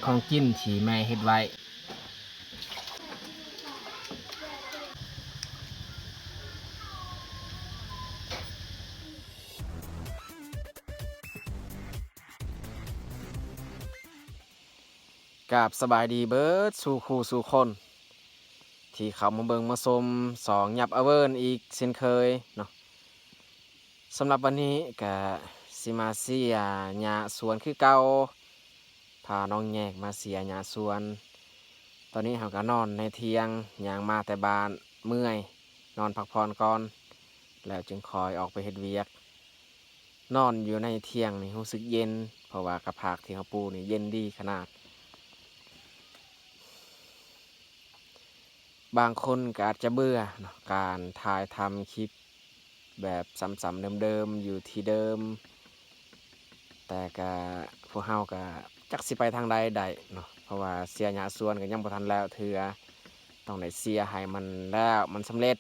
ຂອງກິນທີ່ແມ່ເຮັດໄວ້. ກາບສະບາຍດີເບິດສູ່ຄູ່ສູ່ຄົນ ທີ່ເຂົ້າມາເບິ່ງມາຊົມຊ່ອງຫຍັບອາເວີນອີກເຊັ່ນເຄີຍເນາະ. ສຳລັບວັນນີ້ກະຊິມາເສຍຫຍ້າສວນຄືເກົ່າ, ພານ້ອງແຍກມາເສຍຫຍ້າສວນ. ຕອນນີ້ເຮົາກະນອນໃນຖຽງ, ຍ່າງມາແຕ່ບ້ານເມື່ອຍ, ນອນພັກຜ່ອນກ່ອນ ແລ້ວຈຶ່ງຄ່ອຍອອກໄປເຮັດວຽກ. ນອນຢູ່ໃນຖຽງນີ້ຮູ້ສຶກເຢັນ ເພາະວ່າກະພາກທີ່ເຮົາປູນີ້ເຢັນດີຂະໜາດ. ບາງຄົນກະອາດຈະເບື່ອເນາະ ການຖ່າຍທຳຄລິບແບບຊ້ຳໆເດີມໆ ຢູ່ທີ່ເດີມ, ແຕ່ກະ ພວກເຮົາກະຈັກຊິໄປທາງໃດໄດ້ເນາະ ເພາະວ່າເສຍຫຍ້າສວນກະຍັງບໍ່ທັນແລ້ວເທື່ອ, ຕ້ອງໄດ້ເສຍໃຫ້ມັນແລ້ວ ມັນສຳເລັດ.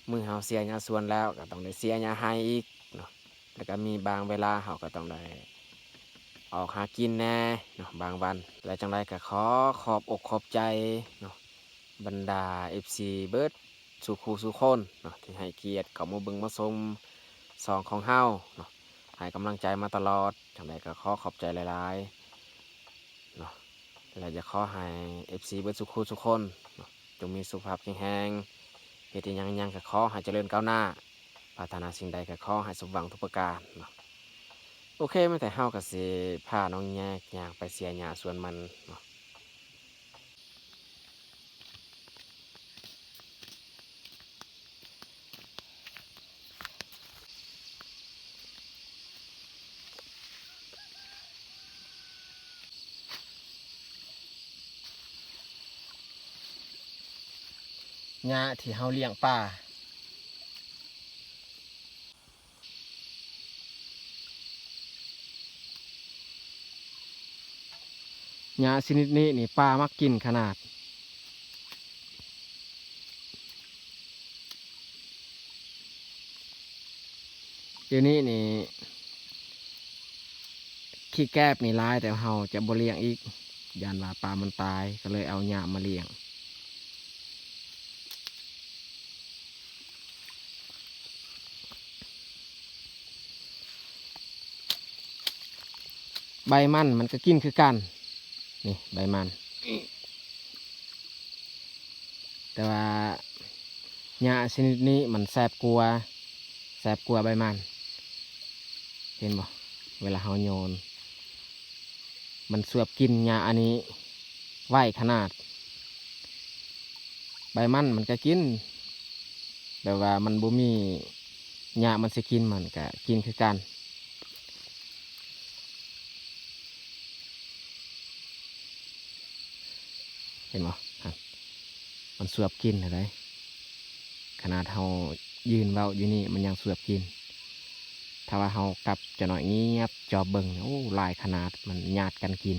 ມື້ເຮົາເສຍຫຍ້າສວນແລ້ວ ກໍຕ້ອງໄດ້ເສຍຫຍ້າໄຮ່ອີກເນາະ, ແລ້ວກໍມີບາງເວລາເຮົາກໍຕ້ອງໄດ້ອອກຫາກິນແດ່ເນາະ ບາງວັນ. ແລະ ຈັ່ງໃດກໍຂໍຂອບອົກຂອບໃຈເນາະ ບັນດາເອັຟຊີເບິດສູ່ຄູ່ສູ່ຄົນເນາະ ທີ່ໃຫ້ກຽດເຂົ້າມາເບິ່ງມາຊົມຊ່ອງຂອງເຮົາເນາະ, ໃຫ້ກຳລັງໃຈມາຕະຫຼອດ. ຈັ່ງໃດກໍຂໍຂອບໃຈຫຼາຍໆເນາະ. ແລະ ຢາກຂໍໃຫ້ເອັຟຊີເບິດສູ່ຄູ່ສູ່ຄົນເນາະ ຈົ່ງມີສຸຂະພາບແຂງແຮງ, ເຮັດອີ່ຫຍັງຫຍັງກໍຂໍໃຫ້ຈະເລີນກ້າວໜ້າ, ປາດຖະໜາສິ່ງໃດກໍຂໍໃຫ້ສົມຫວັງທຸກປະການເນາະ. ໂອເຄ ແມ່ນແຕ່ເຮົາກໍຊິພານ້ອງແຍກຍ່າງໄປເສຍຫຍ້າສວນມັນເນາະ. ຫຍ້າທີ່ເຮົາລ້ຽງປາ. ຫຍ້າຊະນິດນີ້ນີ້ປາມັກກິນຂະໜາດ. ດຽວນີ້ນີ້ ຂີ້ແກບນີ້ຫຼາຍ ແຕ່ເຮົາຈະບໍ່ລ້ຽງອີກ ຢ້ານວ່າປາມັນຕາຍ ກໍເລີຍເອົາຫຍ້າມາລ້ຽງ. ໃບມັນ ມັນກໍກິນຄືກັນ ນີ້ໃບມັນ. ແຕ່ວ່າຫຍ້າຊະນິດນີ້ມັນແສບກວ່າ ແສບກວ່າໃບມັນ ເຫັນບໍ່? ເວລາເຮົາໂຍນ ມັນສວບກິນຫຍ້າອັນນີ້ໄວຂະໜາດ. ໃບມັນມັນກະກິນ ແບບວ່າມັນບໍ່ມີຫຍ້າມັນຊິກິນ ມັນກະກິນຄືກັນ. ເຫັນບໍ່? ຫັ້ນ ມັນສວບກິນຫັ້ນໃດ໋. ຂະໜາດເຮົາຢືນເວົ້າຢູ່ນີ້ ມັນຍັງສວບກິນ. ຖ້າວ່າເຮົາກັບຈະໜ້ອຍງຽບຈອບເບິ່ງ ໂອ້ ຫຼາຍຂະໜາດ ມັນຍາດກັນກິນ.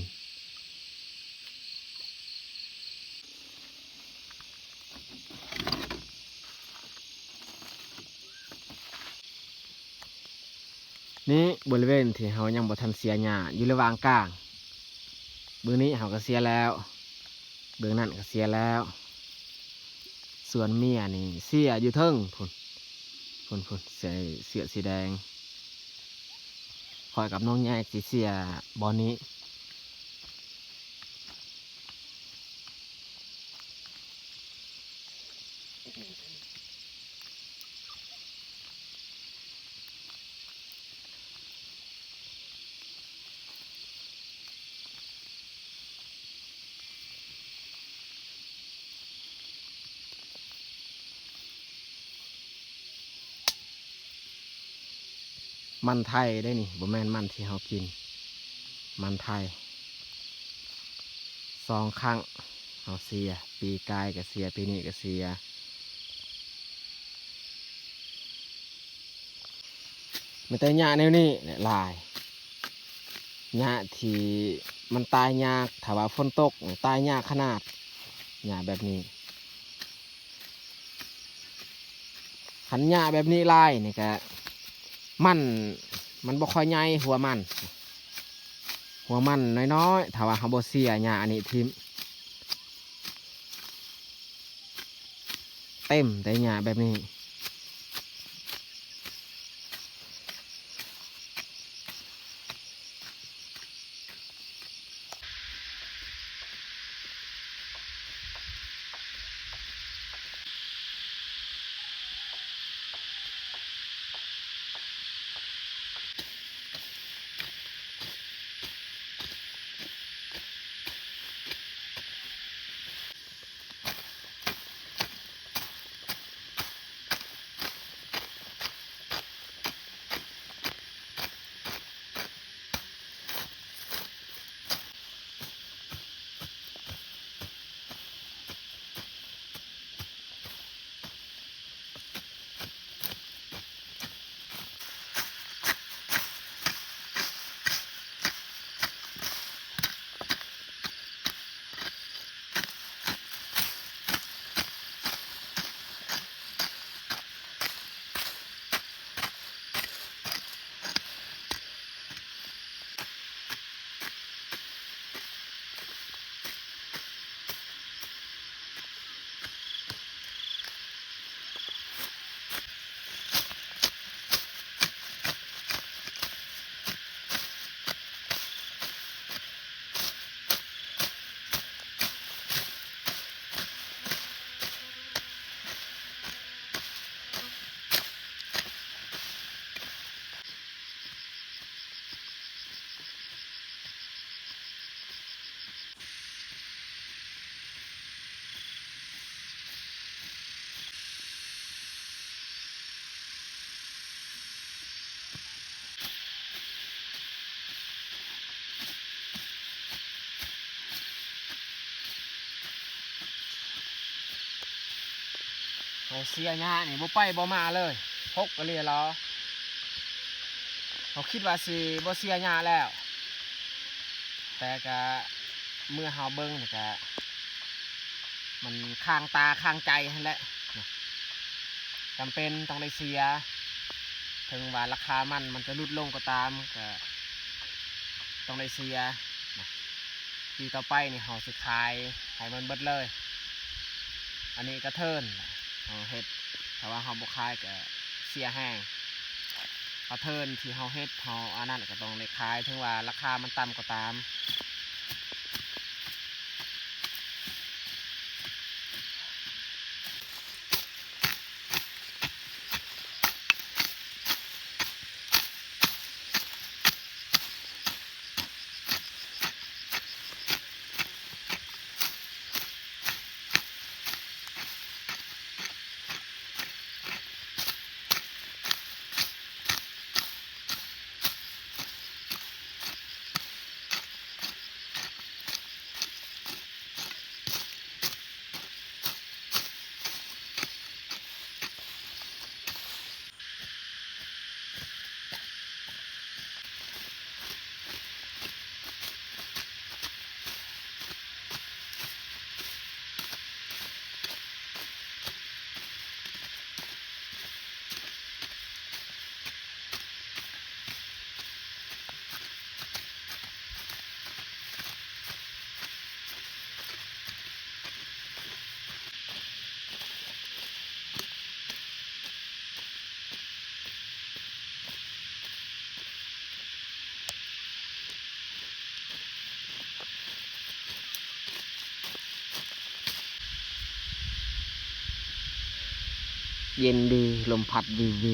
ນີ້ບໍລິເວນທີ່ເຮົາຍັງບໍ່ທັນເສຍຫຍ້າ ຢູ່ລະຫວ່າງກາງ. ເບື້ອງນີ້ເຮົາກໍເສຍແລ້ວ ເບື້ອງນັ້ນກໍເສຍແລ້ວ. ສ່ວນເມຍນີ້ເສຍຢູ່ເທິງພຸ້ນ ພຸ້ນໆ ໃສ່ເສື້ອສີແດງ. ຂ້ອຍກັບນ້ອງແຍກຊິເສຍບ່ອນນີ້. ມັນໄທເດ້ນີ້ ບໍ່ແມ່ນມັນທີ່ເຮົາກິນ ມັນໄທ. ສອງຄັ້ງເຮົາເສຍ ປີກາຍກໍເສຍ ປີນີ້ກໍເສຍ. ມີແຕ່ຫຍ້າແນວນີ້ແຫຼະຫຼາຍ ຫຍ້າທີ່ມັນຕາຍຍາກ ຖ້າວ່າຝົນຕົກນີ້ຕາຍຍາກຂະໜາດ ຫຍ້າແບບນີ້. ຄັນຫຍ້າແບບນີ້ຫຼາຍນີ້ກະ ມັນ ມັນບໍ່ຄ່ອຍໃຫຍ່ຫົວມັນ ໂຫ ຫົວມັນນ້ອຍໆ ຖ້າວ່າເຮົາບໍ່ເສຍຫຍ້າອັນນີ້ຖິ້ມ ເຕັມແຕ່ຫຍ້າແບບນີ້. ເຮົາເສຍຫຍ້ານີ້ບໍ່ໄປບໍ່ມາເລີຍ ຫົກກະເລຍລາວ. ເຮົາຄິດວ່າຊິບໍ່ເສຍຫຍ້າແລ້ວ ແຕ່ກະເມື່ອເຮົາເບິ່ງນີ້ກະ ມັນຄາງຕາຄາງໃຈຫັ້ນແຫຼະ ຈຳເປັນຕ້ອງໄດ້ເສຍ ເຖິງວ່າລາຄາມັນ ມັນຈະຫຼຸດລົງກໍຕາມ ກະຕ້ອງໄດ້ເສຍ. ປີຕໍ່ໄປນີ້ເຮົາຊິຂາຍໃຫ້ມັນເບິດເລີຍ. ອັນນີ້ກະເທີນເຮົາເຮັດ ຖ້າວ່າເຮົາບໍ່ຂາຍກະເສຍແຮງ. ກະເທີນທີ່ເຮົາເຮັດ ເຮົາອັນນັ້ນກະຕ້ອງໄດ້ຂາຍ ເຖິງວ່າລາຄາມັນຕ່ຳກໍຕາມ. ເຢັນດີ ລົມພັດວິວໆ.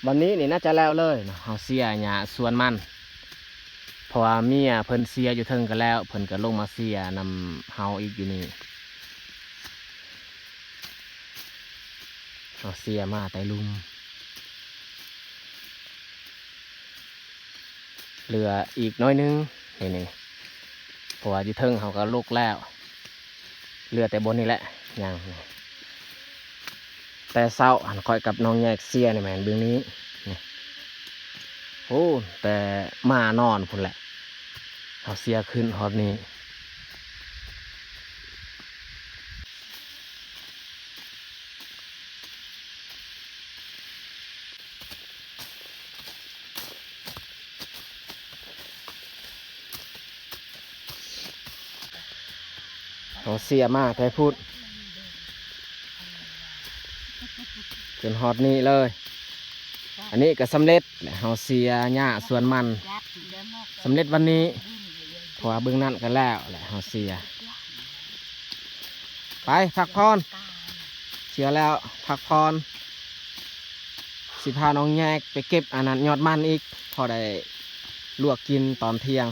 ວັນນີ້ນີ້ໜ້າຈະແລ້ວເລີຍເນາະ ເຮົາເສຍຫຍ້າສວນມັນ ເພາະວ່າເມຍເພິ່ນເສຍຢູ່ເທິງກະແລ້ວ ເພິ່ນກະລົງມາເສຍນຳເຮົາອີກຢູ່ນີ້ ເຮົາເສຍມາແຕ່ລຸ່ມ. ເຫຼືອອີກໜ້ອຍໜຶ່ງ ນີ້ໆ ເພາະວ່າຢູ່ເທິງເຮົາກະລົກແລ້ວ ເຫຼືອແຕ່ບ່ອນນີ້ແຫຼະຍັງ. ແຕ່ເຊົ້າຫັ້ນຂ້ອຍກັບນ້ອງແຍກເສຍນີ້ແມ່ນເບື້ອງນີ້ ນີ້ ໂອ້ ແຕ່ມານອນພຸ້ນແຫຼະ ເຮົາເສຍຂຶ້ນຮອດນີ້. ເຮົາເສຍມາແຕ່ພຸ້ນ ຈົນຮອດນີ້ເລີຍ. ອັນນີ້ກໍສຳເລັດແລ້ວ ເຮົາເສຍຫຍ້າສວນມັນ ສຳເລັດວັນນີ້ ເພາະວ່າເບື້ອງນັ້ນກໍແລ້ວແຫຼະ ເຮົາເສຍ. ໄປພັກຜ່ອນ ເສຍແລ້ວພັກຜ່ອນ. ຊິພານ້ອງແຍກໄປເກັບອັນນັ້ນຍອດມັນອີກ ພໍໄດ້ລວກກິນຕອນທ່ຽງ.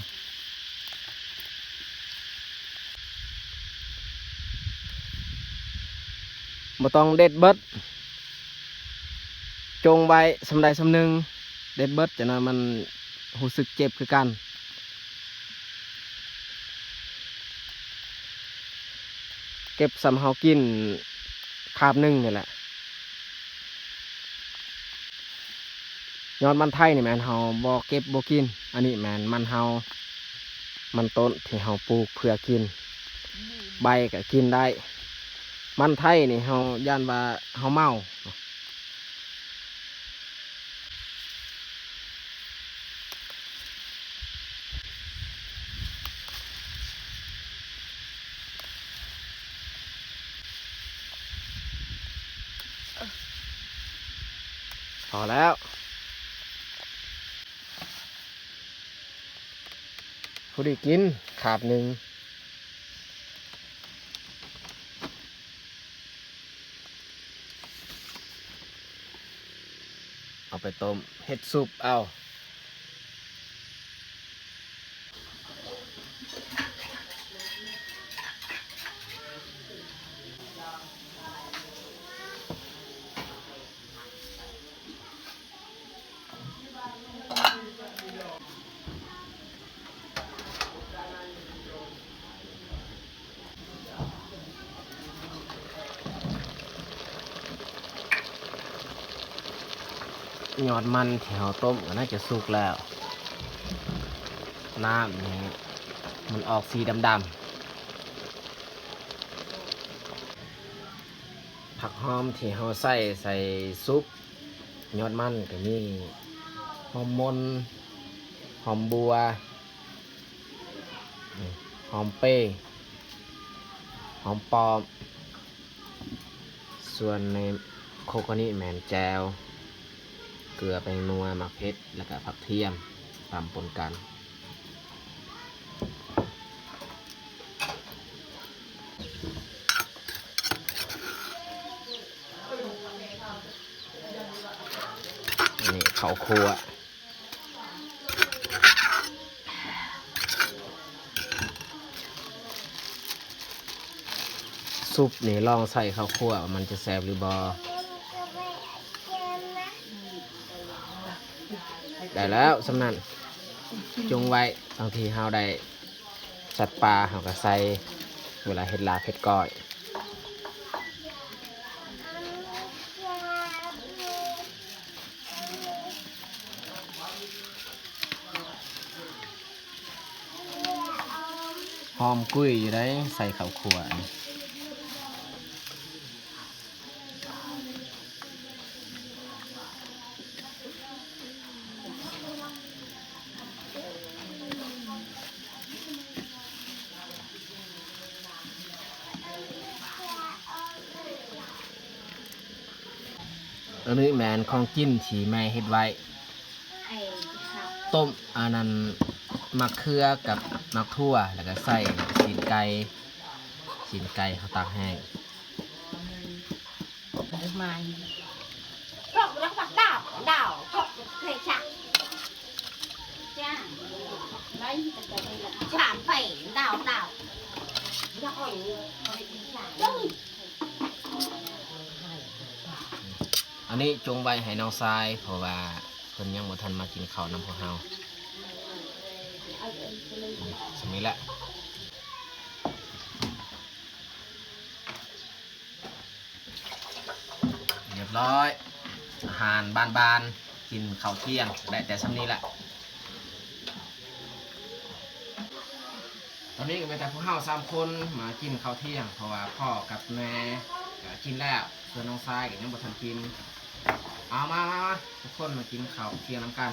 ບໍ່ຕ້ອງເດັດເບິດ ຈົ່ງໄວ້ສ່ຳໃດສ່ຳໜຶ່ງ ເດັດເບິດຈັ່ງນັ້ນມັນຮູ້ສຶກເຈັບຄືກັນ. ເກັບສ່ຳເຮົາກິນຄາບໜຶ່ງນີ້ແຫຼະ. ຍອດມັນໄທນີ້ແມ່ນເຮົາບໍ່ເກັບບໍ່ກິນ, ອັນນີ້ແມ່ນມັນເຮົາ ມັນຕົ້ນທີ່ເຮົາປູກເພື່ອກິນ, ໃບກໍກິນໄດ້. ມັນໄທນີ້ເຮົາຢ້ານວ່າເຮົາເມົາ. ພໍແລ້ວ ພໍດີກິນຄາບໜຶ່ງ. ເອົາໄປຕົ້ມເຮັດຊຸບເອົາ. ຍອດມັນທີ່ເຮົາຕົ້ມກໍໜ້າຈະສຸກແລ້ວ, ນ້ຳນີ້ມັນອອກສີດຳໆ. ຜັກຫອມທີ່ເຮົາໃສ່ ໃສ່ຊຸບຍອດມັນກໍມີ ຫອມມົນ, ຫອມບົວ, ຫອມເປ, ຫອມປ້ອມ. ສ່ວນໃນໂຄກະນິແມ່ນແຈ່ວ, ເກືອ, ແປ້ງນົວ, ໝາກເຜັດ ແລ້ວກະຜັກທຽມ ຕຳປົນກັນ. ນີ້ເຂົ້າຂົ້ວ. ຊຸບນີ້ລອງໃສ່ເຂົ້າຂົ້ວວ່າມັນຈະແຊບຫຼືບໍ່. ໄດ້ແລ້ວສ່ຳນັ້ນ, ຈົ່ງໄວ້. ບາງທີເຮົາໄດ້ສັດປ່າເຮົາກໍໃສ່ ເວລາເຮັດລາບເຮັດກ້ອຍ. ຫອມກຸ້ຍຢູ່ໃດ໋ ໃສ່ເຂົ້າຂົ້ວ. ອັນນີ້ແມ່ນຂອງກິນທີ່ແມ່ເຮັດໄວ້, ຕົ້ມອັນນັ້ນ ໝາກເຂືອກັບໝາກຖົ່ວ ແລ້ວກໍໃສ່ຊີ້ນໄກ່, ຊີ້ນໄກ່ເຮົາຕາກແຫ້ງ. ອັນນີ້ຈົ່ງໄວ້ໃຫ້ນ້ອງຊາຍ ເພາະວ່າເພິ່ນຍັງບໍ່ທັນມາກິນເຂົ້ານຳພວກເຮົາ. ສ່ຳນີ້ແຫຼະ. ຮຽບຮ້ອຍ ອາຫານບ້ານໆ ກິນເຂົ້າທ່ຽງໄດ້ແຕ່ສ່ຳນີ້ແຫຼະ. ຕອນນີ້ກໍມີແຕ່ພວກເຮົາສາມຄົນມາກິນເຂົ້າທ່ຽງ ເພາະວ່າພໍ່ກັບແມ່ກໍກິນແລ້ວ, ສ່ວນນ້ອງຊາຍກໍຍັງບໍ່ທັນກິນ. ເອົາ ມາ ມາ ມາ ທຸກຄົນມາກິນເຂົ້າທ່ຽງນຳກັນ.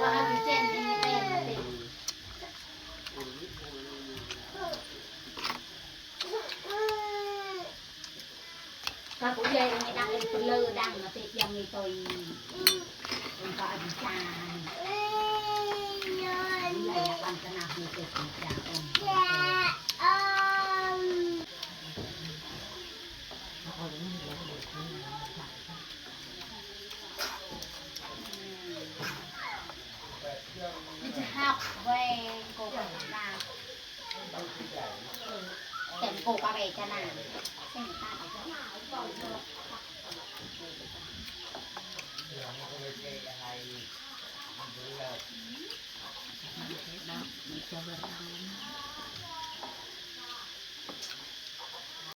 Có ăn trên thì em là tỉnh. Các cô dạy thì đang ăn lơ đang mà tết yang thì tôi không có ăn cha. Là ăn cái nào thì tôi cũng cha không.